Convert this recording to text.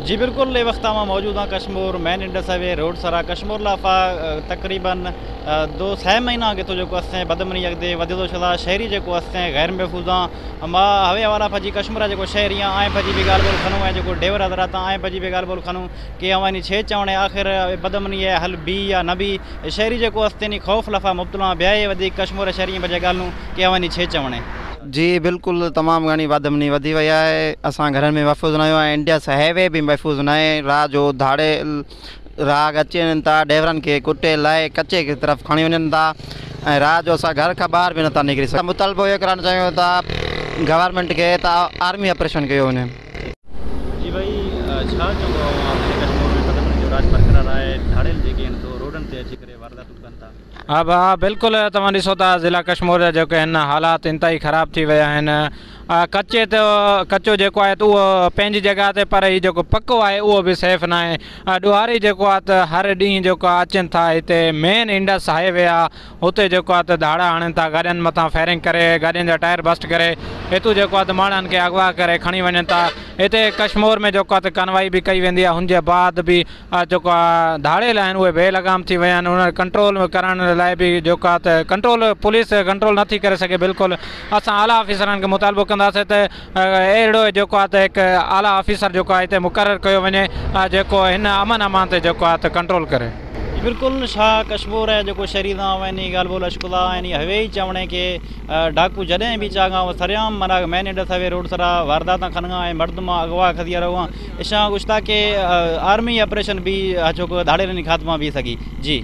جي بلڪل اي وقت مان موجود آن Kashmore main Indus highway road سرا ڪشمور لافا تقريبن دو سه مهينا اڳي جيڪو اسين بدمني اڳتي وڌي ٿو ڇلا شهري جيڪو اسين غير محفوظ آن مان هوي حوالا فجي ڪشمور جيڪو شهري آن آئين فجي به ڳالهه ٻولهه کنو ۽ جيڪو ڊيور حضرات آن آئين فجي به ڳالهه ٻولهه کنو ڪي اوهان ڇي چوڻ آخر بدمني حل بي يا نه بي شهري جيڪو استيني خوف لفا مبتلا بياي وڌيڪ ڪشمور شهري بجي ڳالهه ڪي اوهان ڇي چوڻ. جي بلڪل تمام گهڻي بدامني وڌي وئي آهي اسان گهرن ۾ محفوظ نه آهيون ۽ انڊس هاء وي به محفوظ نه آهي رات جو ڌاڙيل راڳ اچي وڃن ٿا ڊرائيورن کي ڪٽي لاهي ڪچي جي طرف کڻي وڃن ٿا ۽ رات جو اسان گهر کان ٻاهر به نٿا نڪري سگهون مطالبو اهو ڪرڻ چاهيون ٿا گورنمينٽ کي ته آرمي آپريشن ڪيو وڃي. جي ڀائي ڇا چوندو اوهان ڪشمور ۾ بدامني جو راڄ برقرار آهي ڌاڙيل جيڪي آهن سو روڊن تي اچي ڪري وارداتون ڪن ٿا. ها ڀاء بلڪل توهان ڏسو ٿا ضلع ڪشمور جا جيڪي آهن حالات انتهائي خراب ٿي ويا آهن ڪچي ته ڪچو جيڪو آهي ته اهو پنهنجي جڳهه تي پر هي جيڪو پڪو آهي اهو به سيف ناهي ڏوهاري جيڪو آهي ته هر ڏينهن جيڪو آهي اچن ٿا هتي مين انڊس هاء وي آهي هتي جيڪو آهي ته ڌاڙا هڻن ٿا گاڏين مٿان فائرنگ ڪري گاڏين جا ٽائر بسٽ ڪري هتو جيڪو آهي ته ماڻهن کي اغوا ڪري کڻي وڃن ٿا هتي ڪشمور ۾ جيڪو آهي ته ڪانوائي به ڪئي ويندي آهي هن جي بعد به جيڪو آ ڌاڙيل آهن اهي بي لغام ٿي ويا آهن انهن کي ڪنٽرول ڪرڻ لاء به جيڪو آ ته ڪنٽرول پوليس ڪنٽرول نٿي ڪري سگهي بلڪل اسان اعليٰ آفيسرن کي مطالبو ڪنداسين ته اهڙو جيڪو آ ته هڪ اعليٰ آفيسر جيڪو آ هتي مقرر ڪيو وڃي جيڪو هن امن امان تي جيڪو آ ته ڪنٽرول ڪري. بلڪل شاھ ڪشمور ۽ جيڪو شھري تان وڃي ڳالھ ٻولھ اشڪلا ۽ ھوي ئي چوڻي کي ڊاڪو جڏهن به چاگان سرعام منا مين انڊس هاء وي روڊ سرا وارداتان کنگا ۽ مرد مان اغوا کديا رهو اشان گشتا ڪي آرمي آپريشن به هچوڪ ڌاڙيلن خاتما به سگي جي.